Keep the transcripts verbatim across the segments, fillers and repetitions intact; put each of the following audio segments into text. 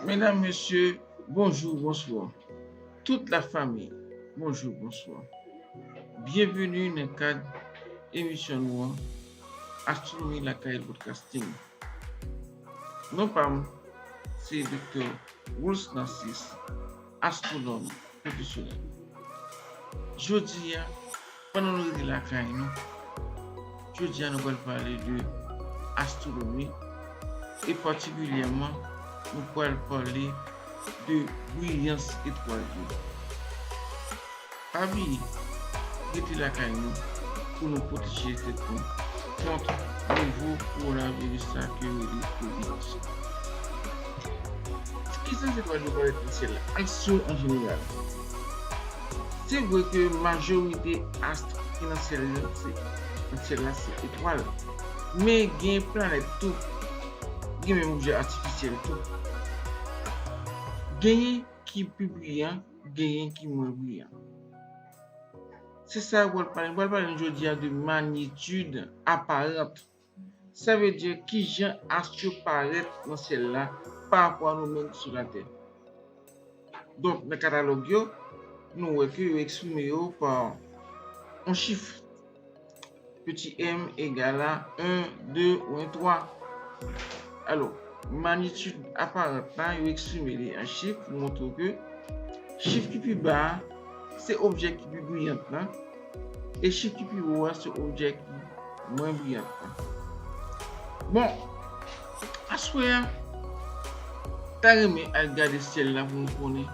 Medam, mesye, bonjou, bonswa. Tout la fami, bonjou, bonswa. Byenveni nan kad emisyon nou an, Astwonomi Lakay Podcasting. Non pa m, se Doktè Wools Narcisse, astwonòm pwofesyonèl. Jodi a, pandan nou rete lakay nou, jodi a nou pral pale de astwonomi, e patikilyèman, nou pral pale de briyans etwal yo. Pa bliye, rete lakay nou pou nou pwoteje tèt nou kont nouvo kowonaviris la ke yo rele kovid. Kisa se etwal yo parèt nan syèl la? Astwo an jeneral. Se vre ke majorite ast ki nan syèl la, se, nan syèl la, se etwal. Men gen planèt tou. Gen menm objè atifisyèl tou. Genyen ki pi briyan, genyen ki mwen briyan. Se sa yo pral pale. Yo pral pale jodi a de manyetid aparant. Sa vle di kijan ast yo parèt nan syèl la pa rapò a nou menm ki sou latè. Donk, nan katalòg yo, nou wè ke yo eksprime yo pa yon chif. Peti m egal a en, de, oubyen twa. Alò, manyetid aparant la, yo eksprime li an chif pou montre ke chif ki pi ba a, se objè ki pi briyan lan, e chif ki pi wo a, se objè ki mwen briyan lan. Bon, aswè a, ta renmen al gade syèl la pou m konnen.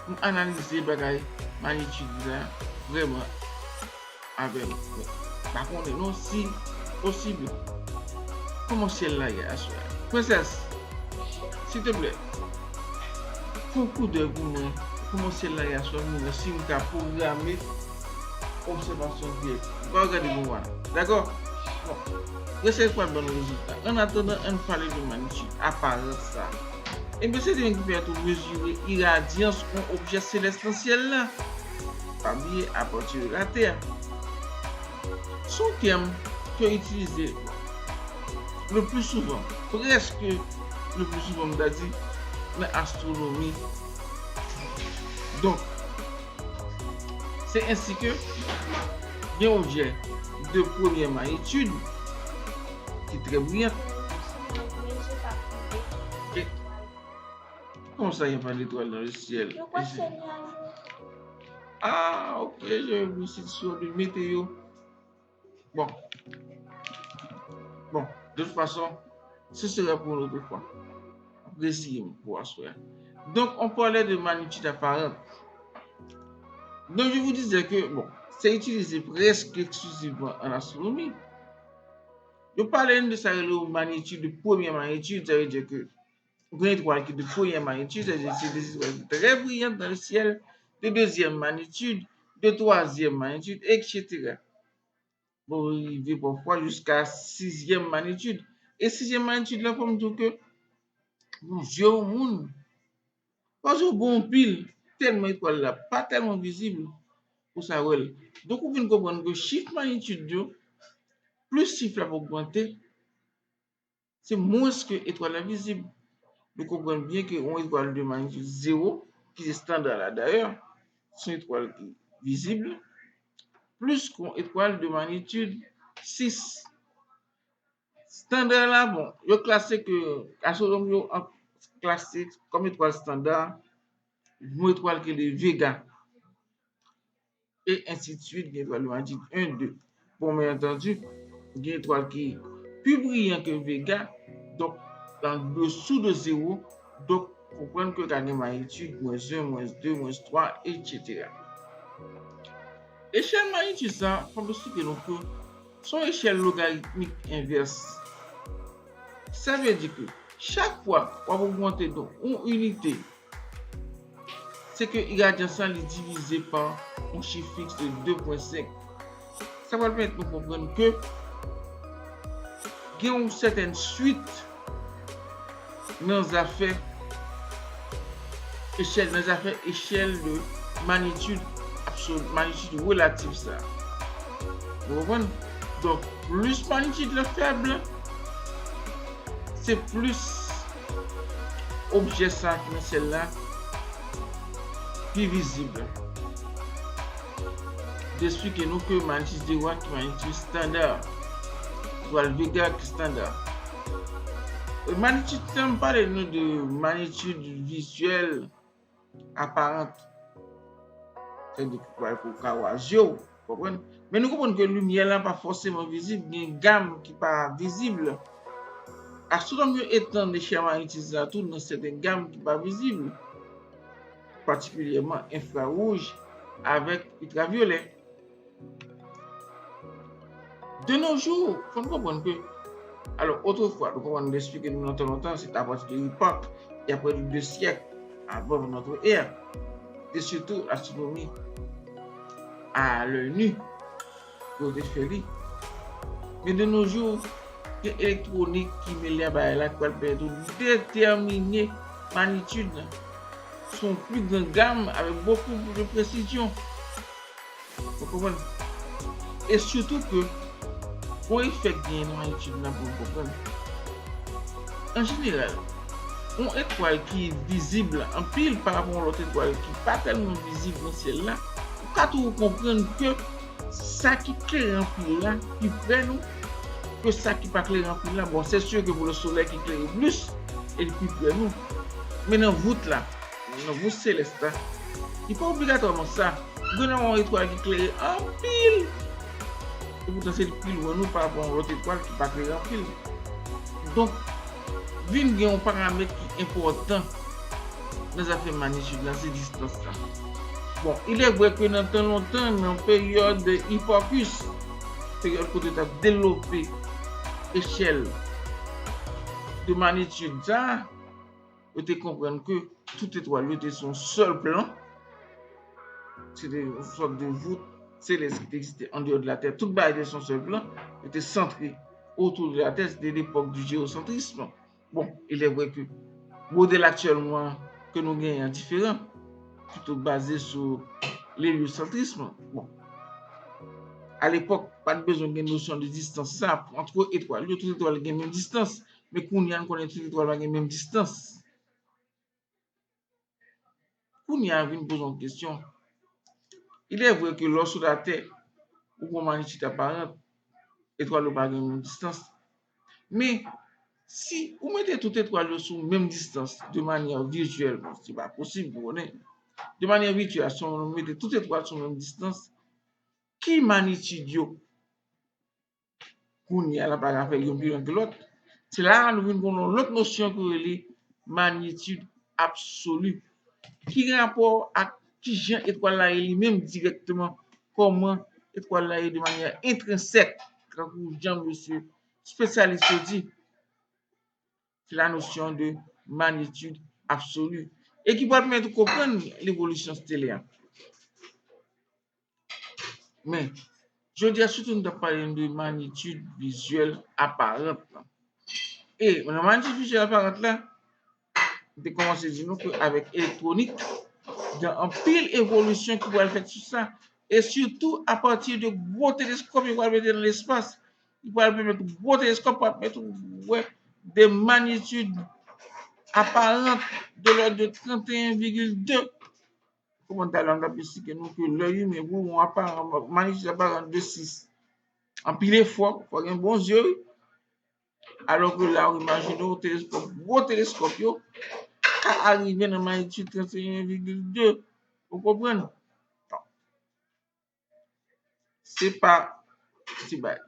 M analize bagay manyetid la vrèman avè m. Pa konnen non si posib. Kòman syèl la ye aswè a? Prensès, silteplè, fè yon koudèy pou mwen. Kòman syèl la ye aswè a pou mwen, si m ka pwograme obsèvasyon dirèk. M pa gade pou mwen. Dakò? Bon. Rechèch pral ban nou rezilta. Annatandan, ann pale de manyetid aparant sa. Ebyen, se li menm ki pèmèt ou mezire iradyans yon objè selès nan syèl la, pa bliye, apati de Latè. Se yon tèm ke yo itilize le pli souvan, prèske le pli souvan, m ta di, nan astwonomi. Donk, se ensi ke gen objè de premyè manyetid ki trè briyan. Comment ça, il n'y a pas d'étoiles dans le ciel? Ah, ok, j'ai vu cette sur le météo. Bon. Bon, de toute façon, ce sera pour une autre fois. Apresye m pou aswè a. Donk, on parlait de magnitude apparente. Donc, je vous disais que, bon, c'est utilisé presque exclusivement en astronomie. Yo pale de sa rele manyetid de premyè manyetid, sa vle di ke gen etwal ki de premyè manyetid, sa vle di se de etwal ki trè briyan nan le syèl, de dezyèm manyetid, de twazyèm manyetid, etsetera. Bon, rive pafwa jiska sizyèm manyetid. E sizyèm manyetid la, fò m di w ke, bon, zye yon moun, paske w bon anpil, tèlman etwal la pa tèlman vizib pou sa wè l. Donk, ou vin konprann ke chif manyetid yo, plis chif la ap ogmante, se mwens ke etwal la vizib. Nou konprann byen ke yon etwal de manyetid zewo, ki se estanda la dayè, se yon etwal ki vizib, plis ke yon etwal de manyetid sis. Estanda la, bon, yo klase ke, astwonòm yo an-, klase kòm etwal estanda yon etwal ki rele Vega. E ensi de swit, gen etwal de manyetid en, de. Bon, byen antandi, gen etwal ki pi briyan ke Vega, donk, an desou de zewo, donk, konprann ke ka gen manyetid mwens en, mwens de, mwens twa, etsetera. Echèl manyetid sa, fò m esplike nou ke se yon echèl logaritmik envès. Sa vle di ke chak fwa w ap ogmante de yon inite, se ke iradyans lan li divize pa yon chif fiks de de pwen senk. Sa pral pèmèt nou konprann ke gen yon sètèn swit nan zafè echèl, nan zafè echèl de manyetid absoli, manyetid relatif sa. Ou konprann? Donk, plis manyetid lan fèb, se plis objè sa ki nan syèl la pi vizib. Despike nou ke magnitude zero a ki magnitude estanda, etwal Vega ki estanda. E magnitude sa, m pale nou de magnitude vizyèl aparant. Sa vle di ki pral pou ka wè zye w, konprann? Men nou konprann ke limyè la pa fòseman vizib, gen gam ki pa vizib. Astwonòm yo etann echèl magnitude sa tou nan sèten gam ki pa vizib, patikilyèman enfrawouj avèk iltravyolè. De nos jours, fò n konprann ke, alò, otrefwa, nou konprann, nou eksplike nou nan tan lontan, se t apati de epòk, y a près de deux siècles avant notre ère, et surtout l'astronomie à l'œil nu, ke yo te fè li. Men de nos jours, gen elektwonik ki mele a bagay la, ki pral pèmèt ou detèmine magnitude nan. Se yon pli gran gam avèk beaucoup plus de précision. Ou konprann? E sitou ke gon efè k genyen nan magnitid la pou n konprann. An jeneral, yon etwal ki vizib anpil pa rapò a yon lòt etwal ki pa tèlman vizib nan syèl la, ou ka toujou konprann ke sa ki klere anpil la pi pre nou ke sa ki pa klere anpil la. Bon, se si ke pou le solèy ki klere plis, e li pi pre nou. Men nan vout la, nan vout selès la, li pa obligatwaman sa. Ou gen yon etwal ki klere anpil, e poutan se li pi lwen nou pa rapò a yon lòt etwal ki pa klere anpil. Donk, vin gen yon paramèt ki enpòtan nan zafè magnitid la, se distans la. Bon, il est vrai que nan tan lontan, nan peryòd Hipparcus, peryòd kote yo t ap devlope echèl de magnitid sa, yo te konprann ke tout etwal yo te sou yon sèl plan. Se te yon sòt de vout selès ki te egziste andeyò de Latè. Tout bagay te sou yon sèl plan. Yo te santre otou de Latè. Se te lepòk du géocentrisme. Bon, il est vrai que modèl aktyèlman ke nou genyen an diferan, pito baze sou l'héliocentrisme. Bon, alepòk, pa t bezwen gen nosyon de distans sa ant etwal yo. Tout etwal gen menm distans. Men kounye a, nou konnen tout etwal pa gen menm distans. Kounye a, vin poze yon kesyon. Il est vrai que lè w sou Latè, ou gen yon magnitid aparant, etwal yo pa gen menm distans. Men, si ou mete tout etwal yo sou menm distans, de manyè vityèl, bon, se pa posib, ou konnen. De manyè vityèl, si nou mete tout etwal sou menm distans, ki magnitid yo? Kounye a, l ap fè youn pi lwen ke lòt. Se la a nou vin konn yon lòt nosyon ki rele magnitid absoli, ki gen rapò ak kijan etwal la ye li menm dirèkteman, kòman etwal la ye de manyè entrensèk, tankou jan mesye espesyalis yo di, se la nosyon de magnitid absoli, e ki pral pèmèt ou konprann levolisyon stelè a. Men, jodi a, sitou nou t ap pale de magnitid vizyèl aparant lan. E nan magnitid vizyèl aparant la, m te kòmanse di nou ke avèk elektwonik, gen anpil evolisyon ki pral fèt sou sa. E sitou apati de gwo teleskòp yo pral mete nan lespas, ki pral pèmèt gwo teleskòp pral pèmèt ou wè de magnitid aparant de lòd de trannteyen vigil de. Kòman talè a m t ap esplike nou ke lè imen pou yon aparan, magnitid aparan de sis, anpil efò, fò gen bon zye, wi. Alò ke la, ou imajine w teleskòp, gwo teleskòp yo, ka arive nan magnitid trannteyen vigil de. Ou konprann? Se pa ti bagay.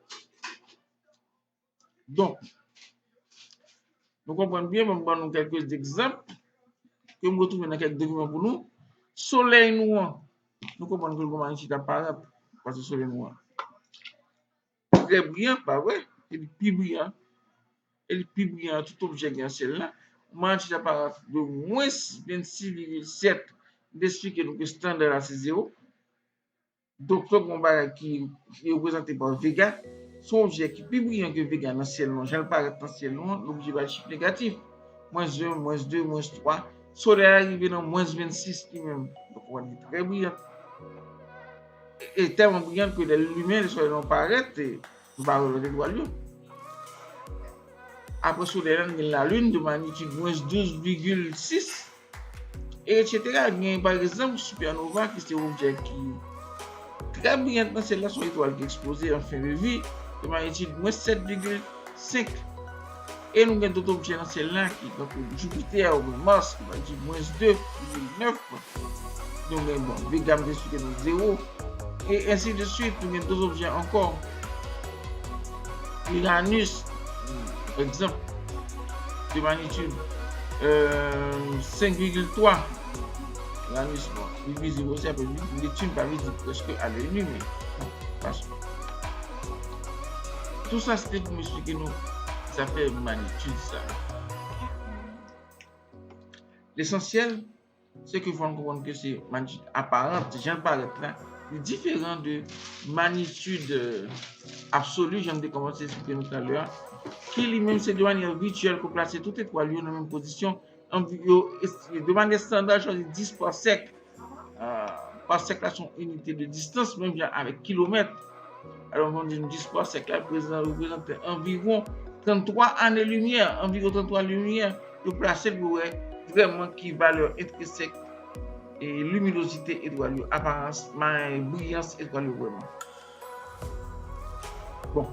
Donk, nou konprann byen, mwen ban nou kèk egzanp ke m retwouve nan kèk dokiman pou nou. Solèy nou an, nou konprann ke l gen yon magnitid aparan, paske solèy nou an trè briyan, pa vre? E li pi briyan, e li pi briyan tout objè ki nan syèl la. Yon magnitid aparan de mwens vennsis vigil sèt, m te esplike nou ke estanda la se zewo. Donk, fòk gon bagay ki, ki reprezante pa Vega, se yon objè ki pi briyan ke Vega nan syèl nou an. Jan l parèt nan syèl nou an, l oblije bay chif negatif. Mwens yen, mwens de, mwens twa. Solèy la rive nan mwens vennsis li menm. Donk, ou wè li trè briyan. E, e tèlman briyan ke lè l limen, lè solèy la parèt, e, nou pa wè lòt etwal yo. Apre Solèy la, nou gen Lalin de magnitude mwens douz vigil sis, e etsetera. Gen, pa egzanp, Supernova, ki se yon objè ki trè briyan nan syèl la, se yon etwal ki eksploze an fen de vi, de magnitude mwens sèt vigil senk. E nou gen dòt objè nan syèl la, ki tankou Jupiter oubyen Mars, ki magnitude mwens de vigil nèf. Nou gen, bon, Vega, m te esplike nou, zewo. E ensi de swit, nou gen dòt objè ankò. Uranus, pa egzanp, de magnitude, euh, senk vigil twa. Uranus, bon, li vizib osi, apre li, Neptune pa vizib prèske a lèy nu, men, bon, paske. Tou sa, se te pou m esplike nou zafè magnitude sa. Lesansyèl, se ke fò n konprann ke se magnitude aparant, jan l parèt la, li diferan de magnitude, euh, absolue, jan m te kòmanse esplike nou talè a, ki li menm se de manyè vityèl ke w plase tout etwal yo nan menm pozisyon, anvi-, yo, de manyè estanda, chwazi dis pasèk. Euh, pasèk la se yon inite de distans, menm jan avèk kilomèt. Alò, nou di nou dis pasèk la reprezan-, reprezante anviwon tranntwa ane limyè, anviwon tranntwa limyè, yo plase l pou wè vrèman ki valè entresèk e liminozite etwal yo, aparans, ma-, briyans etwal yo vrèman. Bon,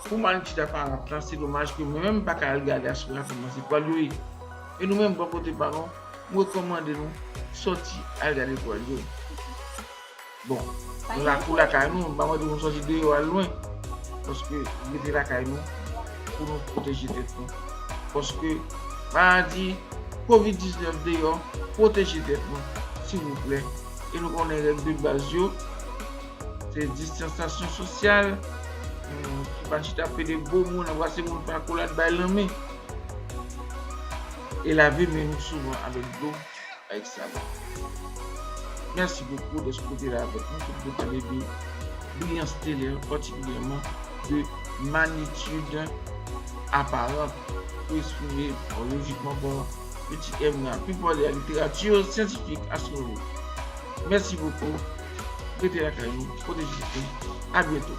pou magnitude aparant la, se domaj ke mwen menm m pa ka al gade aswè a kòman etwal yo ye. E nou menm, bò kote pa nou, m rekòmande nou sòti al gade etwal yo. Bon, nou lakou lakay nou, m pa mande nou sòti deyò al lwen. Paske rete lakay nou pou nou pwoteje tèt nou. Paske maladi kovid diznèf deyò, pwoteje tèt nou, silvouplè. E nou konnen règ de baz yo, se distansasyon sosyal, hmm, ki pa chita pede bo moun, anbrase moun, fè akolad, bay lanmen. E lave men nou souvan avèk dlo, avèk savon. Mèsi bokou dèske w te la avèk nou pou nou tande de briyans stelè, patikilyèman de magnitude aparant, pou eksprime lojikman pa piti m nan, pi pwòch de literati syantifik, astwonomik. Mèsi bokou. Rete lakay nou, pwoteje tèt nou. A byento.